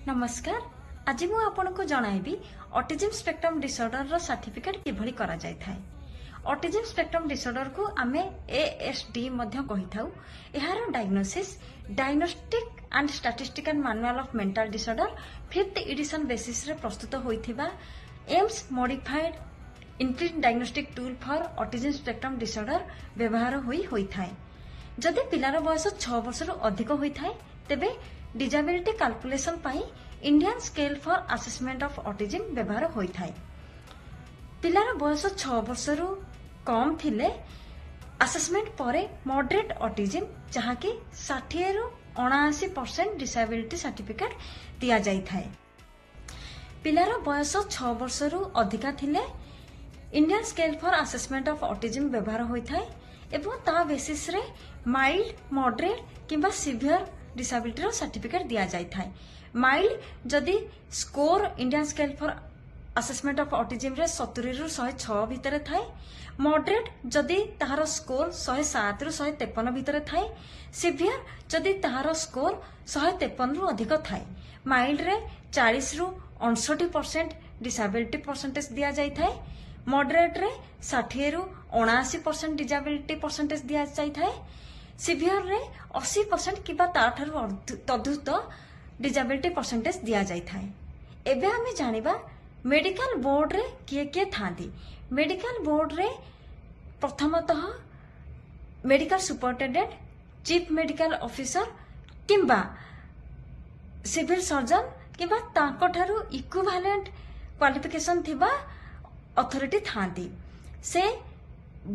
ନମସ୍କାର। ଆଜି ମୁଁ ଆପଣଙ୍କୁ ଜଣାଇବି ଅଟିଜିମ୍ ସ୍ପେକ୍ଟ୍ରମ୍ ଡିସଅର୍ଡରର ସାର୍ଟିଫିକେଟ୍ କିଭଳି କରାଯାଇଥାଏ। ଅଟିଜିମ୍ ସ୍ପେକ୍ଟ୍ରମ୍ ଡିସଅର୍ଡରକୁ ଆମେ ଏଏସଡି ମଧ୍ୟ କହିଥାଉ। ଏହାର diagnosis Diagnostic and Statistical Manual of Mental Disorder, Fifth Edition ବେସିସ୍ରେ ପ୍ରସ୍ତୁତ ହୋଇଥିବା AIIMS Modified Infant Diagnostic Tool for Autism Spectrum Disorder ବ୍ୟବହାର ହୋଇଥାଏ। ଯଦି ପିଲାର ବୟସ 6 ବର୍ଷରୁ ଅଧିକ ହୋଇଥାଏ, ତେବେ ଡିଜାବିଲିଟି କାଲକୁଲେସନ ପାଇଁ Indian Scale for Assessment of Autism ବ୍ୟବହାର ହୋଇଥାଏ। ପିଲାର ବୟସ 6 ବର୍ଷରୁ କମ୍ ଥିଲେ ଆସେସମେଣ୍ଟ ପରେ ମଡରେଟ୍ ଅଟିଜିମ୍, ଯାହାକି 60ରୁ 79% ଡିସାବିଲିଟି ସାର୍ଟିଫିକେଟ୍ ଦିଆଯାଇଥାଏ। ପିଲାର ବୟସ 6 ବର୍ଷରୁ ଅଧିକା ଥିଲେ Indian Scale for Assessment of Autism ବ୍ୟବହାର ହୋଇଥାଏ ଏବଂ ତା ବେସିସ୍ରେ ମାଇଲ୍ଡ, ମଡରେଟ୍ କିମ୍ବା ସିଭିୟର ଡିସାବିଲିଟିର ସାର୍ଟିଫିକେଟ୍ ଦିଆଯାଇଥାଏ। ମାଇଲ୍ଡ ଯଦି score Indian Scale for Assessment of ଅଟିଜିମ୍ରେ 70ରୁ 106 ଭିତରେ ଥାଏ, ମଡରେଟ୍ ଯଦି ତାହାର ସ୍କୋର 107ରୁ 153 ଭିତରେ ଥାଏ, ସିଭିୟର ଯଦି ତାହାର ସ୍କୋର 153ରୁ ଅଧିକ ଥାଏ। ମାଇଲ୍ଡରେ 40ରୁ 59% ଡିସାବିଲିଟି ପରସେଣ୍ଟେଜ ଦିଆଯାଇଥାଏ, ମଡରେଟ୍ରେ 60ରୁ 79% ଡିଜାବିଲିଟି ପରସେଣ୍ଟେଜ ଦିଆଯାଇଥାଏ, ସିଭିୟରରେ 80% କିମ୍ବା ତାଠାରୁ ତଦୁର୍ଦ୍ଧ୍ୱ ଡିଜାବିଲିଟି ପରସେଣ୍ଟେଜ ଦିଆଯାଇଥାଏ। ଏବେ ଆମେ ଜାଣିବା ମେଡିକାଲ ବୋର୍ଡରେ କିଏ କିଏ ଥାନ୍ତି। ମେଡିକାଲ ବୋର୍ଡରେ ପ୍ରଥମତଃ medical superintendent, chief medical officer କିମ୍ବା ସିଭିଲ ସର୍ଜନ କିମ୍ବା ତାଙ୍କଠାରୁ ଇକ୍ୱିଭାଲେଣ୍ଟ କ୍ୱାଲିଫିକେସନ ଥିବା ଅଥରିଟି ଥାନ୍ତି। ସେ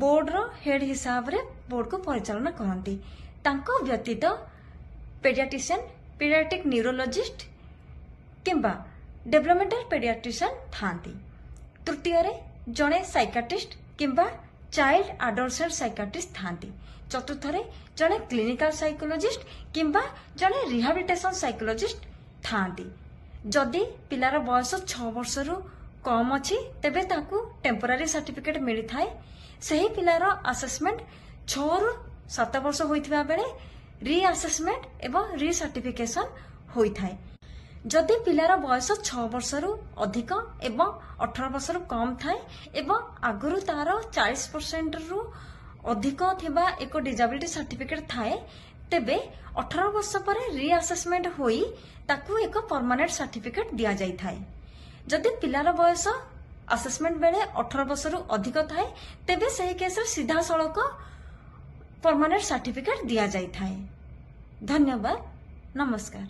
ବୋର୍ଡର ହେଡ୍ ହିସାବରେ ବୋର୍ଡକୁ ପରିଚାଳନା କରନ୍ତି। ତାଙ୍କ ବ୍ୟତୀତ ପେଡିଆଟ୍ରିସିଆନ, ପେଡିଆଟ୍ରିକ୍ ନ୍ୟୁରୋଲୋଜିଷ୍ଟ କିମ୍ବା ଡେଭଲପମେଣ୍ଟାଲ ପେଡିଆଟ୍ରିସିଆନ ଥାନ୍ତି। ତୃତୀୟରେ ଜଣେ ସାଇକାଟ୍ରିଷ୍ଟ କିମ୍ବା ଚାଇଲ୍ଡ ଆଡୋଲସେଣ୍ଟ ସାଇକାଟ୍ରିଷ୍ଟ ଥାନ୍ତି। ଚତୁର୍ଥରେ ଜଣେ କ୍ଲିନିକାଲ ସାଇକୋଲୋଜିଷ୍ଟ କିମ୍ବା ଜଣେ ରିହାବିଲିଟେସନ ସାଇକୋଲୋଜିଷ୍ଟ ଥାନ୍ତି। ଯଦି ପିଲାର ବୟସ 6 ବର୍ଷରୁ କମ୍ ଅଛି, ତେବେ ତାକୁ ଟେମ୍ପୋରାରୀ ସାର୍ଟିଫିକେଟ୍ ମିଳିଥାଏ। ସେହି ପିଲାର ଆସେସମେଣ୍ଟ 6ରୁ 7 ବର୍ଷ ହୋଇଥିବା ବେଳେ ରିଆସେସମେଣ୍ଟ ଏବଂ ରିସାର୍ଟିଫିକେସନ ହୋଇଥାଏ। ଯଦି ପିଲାର ବୟସ 6 ବର୍ଷରୁ ଅଧିକ ଏବଂ 18 ବର୍ଷରୁ କମ୍ ଥାଏ ଏବଂ ଆଗରୁ ତାର 40%ରୁ ଅଧିକ ଥିବା ଏକ ଡିଜାବିଲିଟି ସାର୍ଟିଫିକେଟ୍ ଥାଏ, ତେବେ 18 ବର୍ଷ ପରେ ରିଆସେସମେଣ୍ଟ ହୋଇ ତାକୁ ଏକ ପରମାନେଣ୍ଟ ସାର୍ଟିଫିକେଟ୍ ଦିଆଯାଇଥାଏ। ଯଦି ପିଲାର ବୟସ ଆସେସମେଣ୍ଟ ବେଳେ 18 ବର୍ଷରୁ ଅଧିକ ଥାଏ, ତେବେ ସେହି କେସ୍ରେ ସିଧାସଳଖ ପରମାନେଣ୍ଟ ସାର୍ଟିଫିକେଟ୍ ଦିଆଯାଇଥାଏ। ଧନ୍ୟବାଦ, ନମସ୍କାର।